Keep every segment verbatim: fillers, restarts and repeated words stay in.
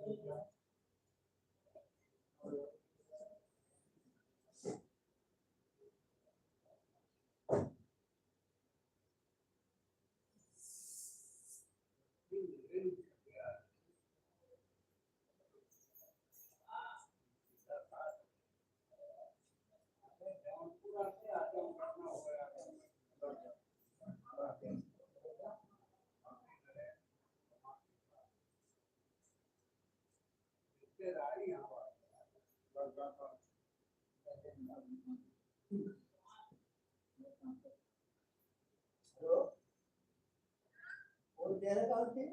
हेलो, कौन कह रहे, कहाँ थे?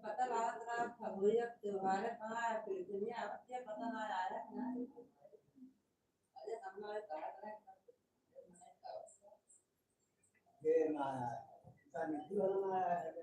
पता लागत रहा, फगुआ त्योहार कहाँ है, फिर दुनिया आवत है, पता ना आ रहा है ना। अरे, हम लोग का ये ना, इंसान निकल रहा है।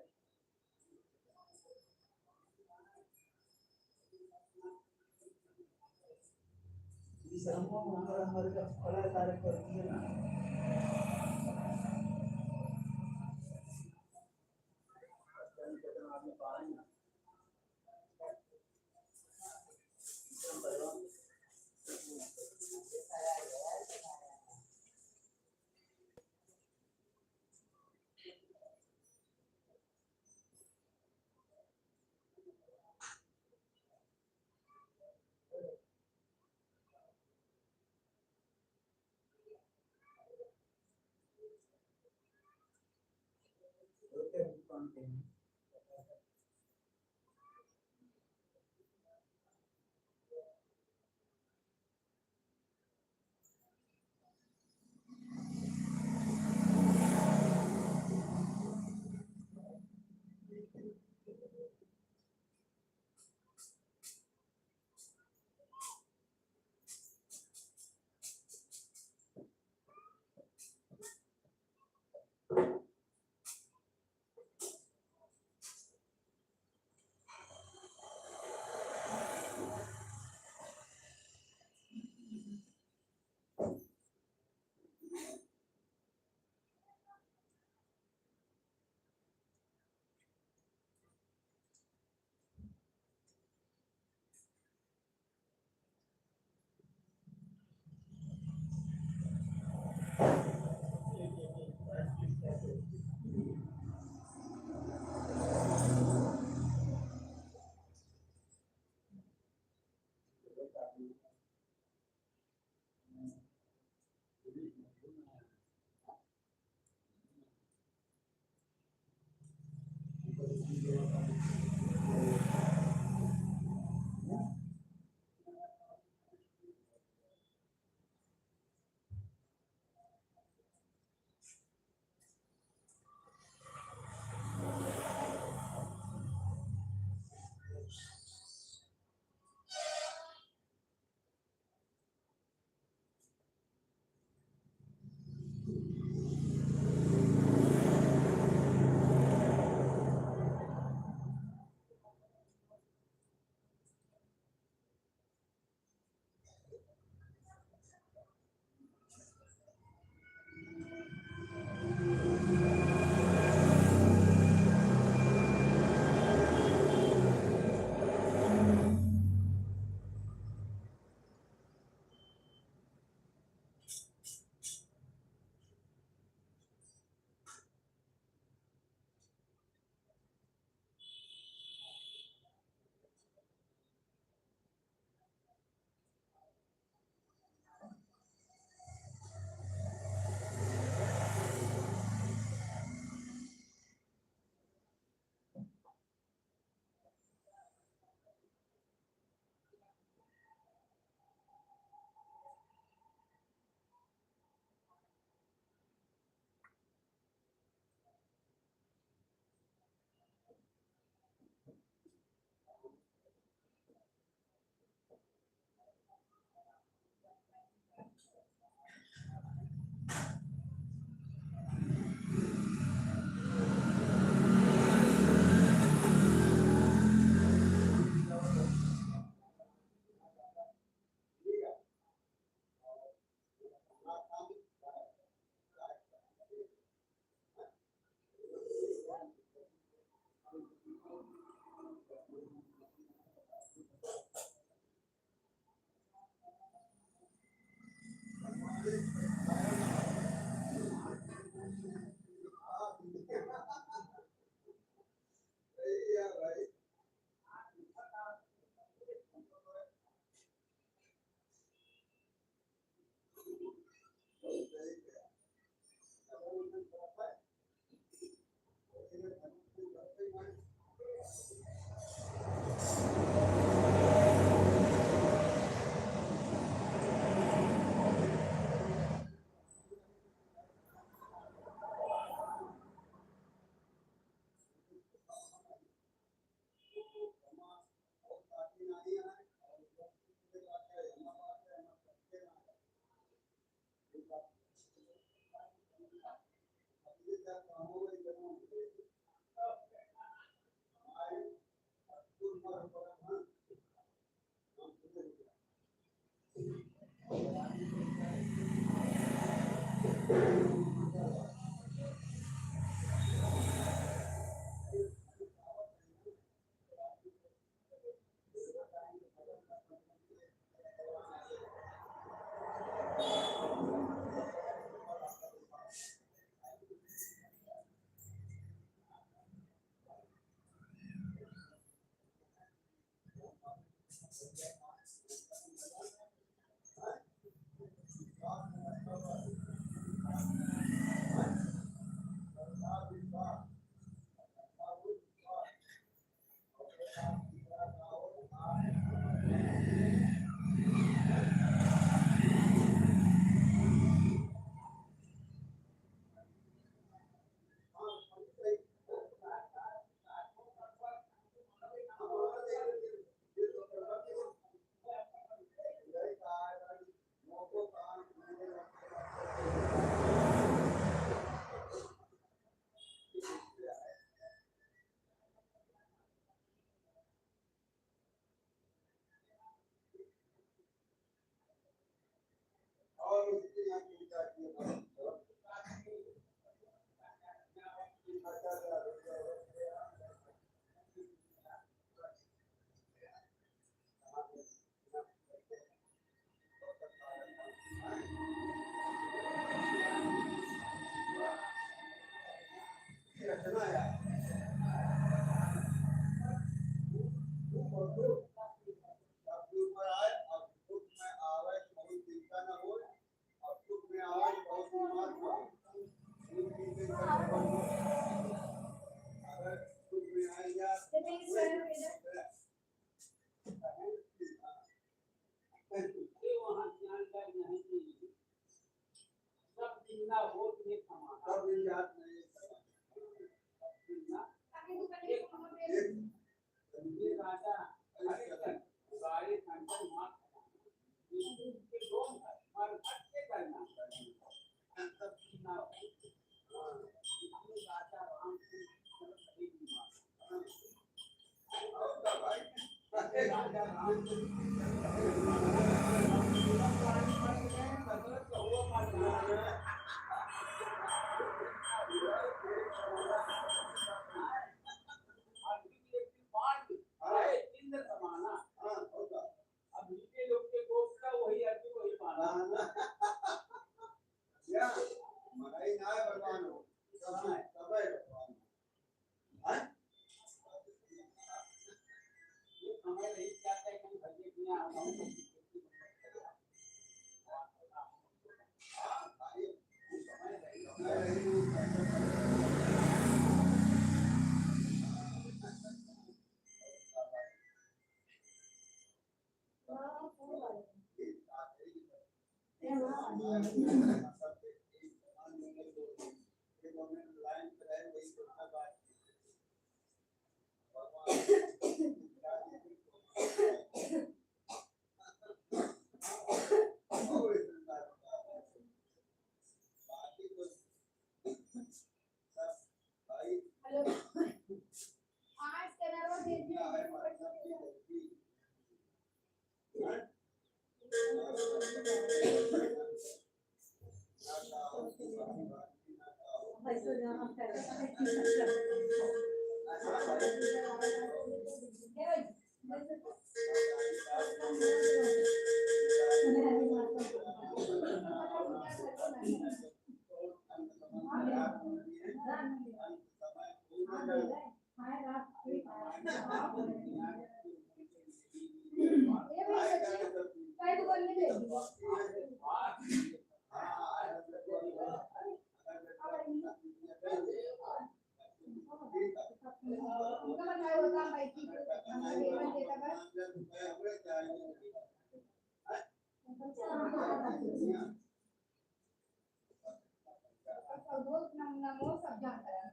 ना हो तुम्हें समाना। सब मिल जात नहीं समाना। ना। एक, एक, ये राजा हरिचंद्र, सारे संकट मार समाना। विष्णु के लोग हर हर के करना। संकट की ना हो। हाँ, विष्णु राजा राम को कभी नहीं मारना। हाँ। अब नीचे लोग के कोख का वही अर्जुन वही पाना। या, मनाई ना है भगवान हो। सब है, सब है भगवान हो। हैं? ये समय नहीं जाता है कि भैया दुनिया हम, हम हेलो। आज का नंबर दे दिया। नमो सब जानता है।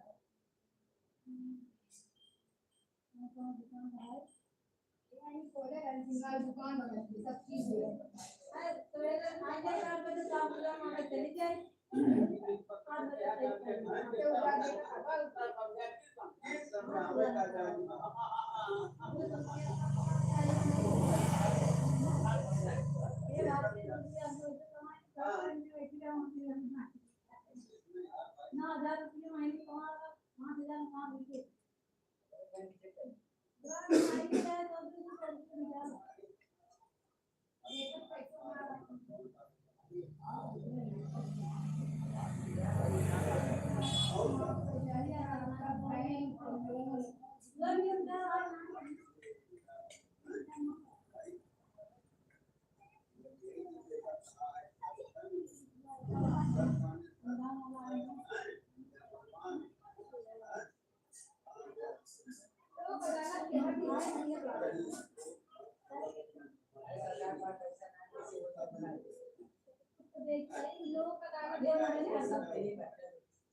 दुकान बना दी, सब चीज है। अरे, तो ये आ जाए, चार बजे, चार बजे हम चली जाए। आठ बजे तक। ये बात है, हम लोग तो कमाई, कमाई में ऐसी क्या होती है? नौ हजार रुपये महीने कमा रहा, पाँच हजार कमा लीजिए।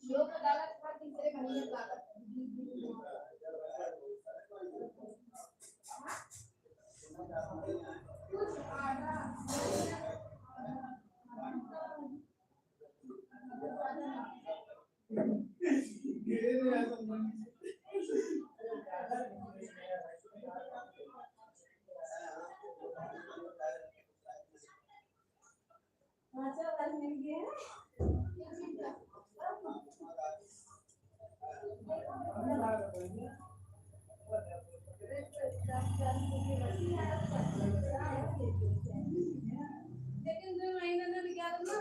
लोक अदालत हर तीसरे महीने लागत है। लेकिन दो महीना में भी क्या करना?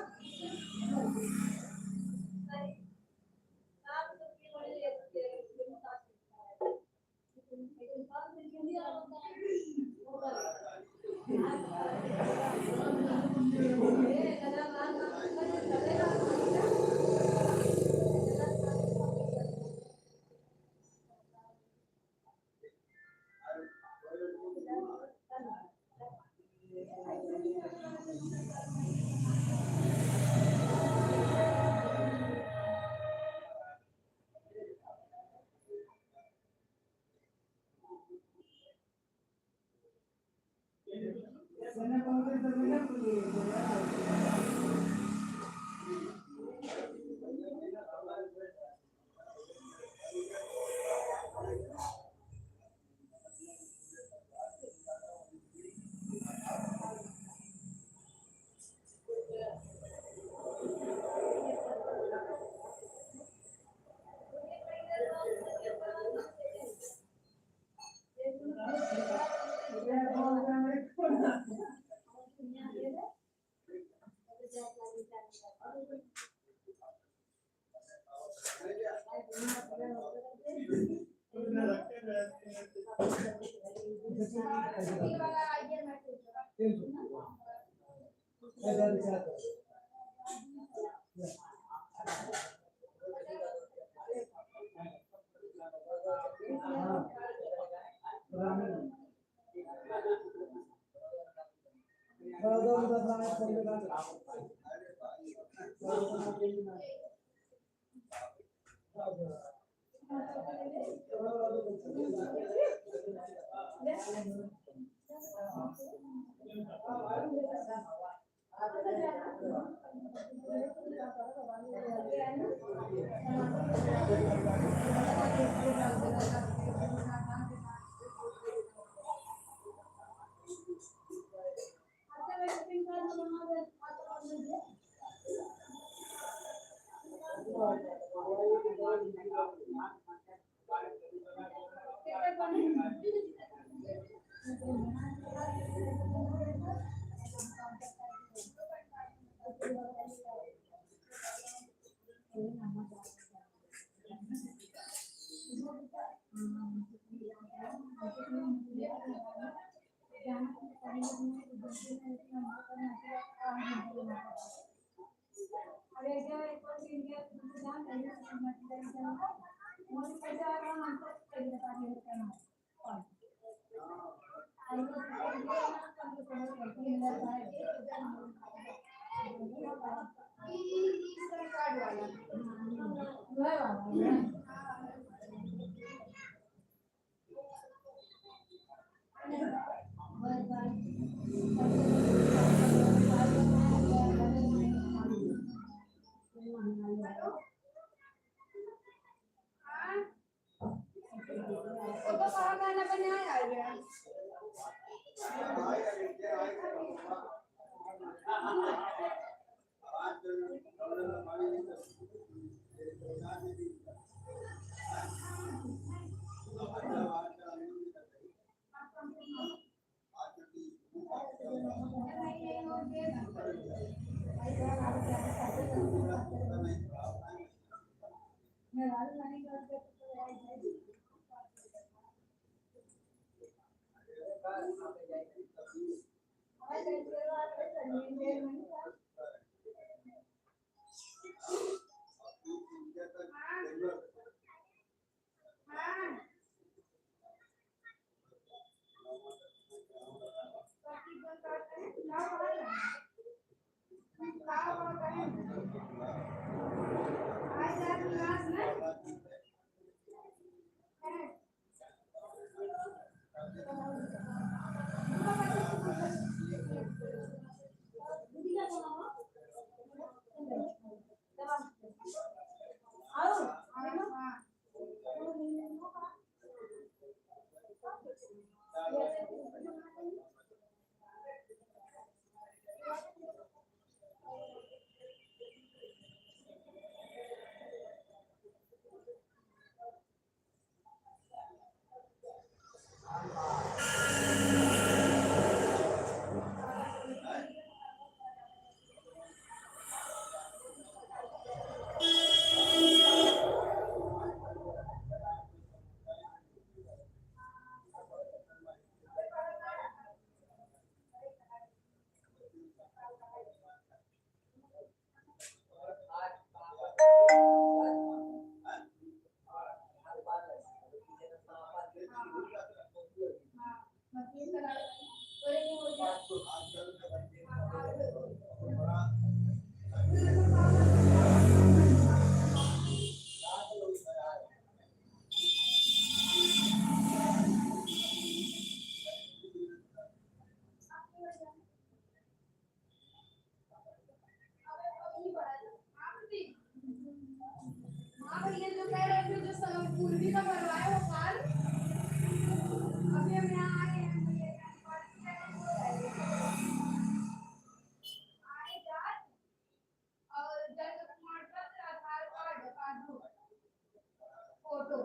हाँ, भैया जो कह रहे थे, जो स-, पूर्वी का करवाए वो फाल, अभी हम यहाँ आए हैं, भैया, यहाँ पर आधार और जन्म प्रमाण पत्र, आधार कार्ड, पासबुक, फोटो।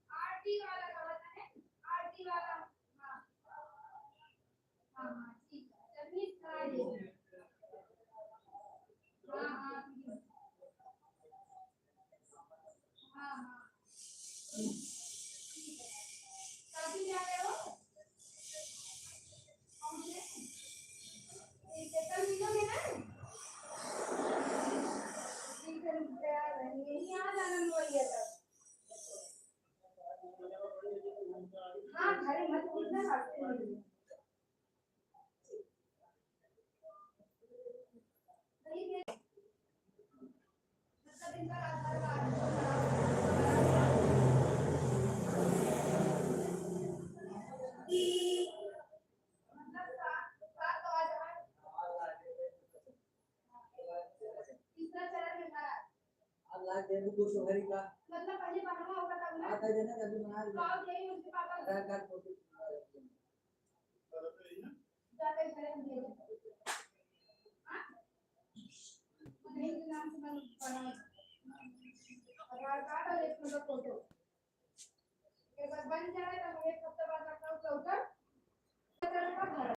आरटी वाला कहा था, आरटी वाला, हाँ। हाँ, हाँ, ठीक है। जब भी मत पूछना, आपसे नहीं। सही है। मतलब इनका आधार कार्ड, मतलब सात, सात तो आ जाए। तीसरा चरण है महाराज। अल्लाह के भी कुछ हरी का। मतलब पहले बनवा होगा तब ना। आता है ना, अभी बना लिया। तो यही उसके पापा आधार कार्ड, फोटो। जाते घरे हम दे देंगे। हाँ? नहीं, नाम से बन-, बना। आधार कार्ड और एक मतलब फोटो। एक बार बन जाए तो हमें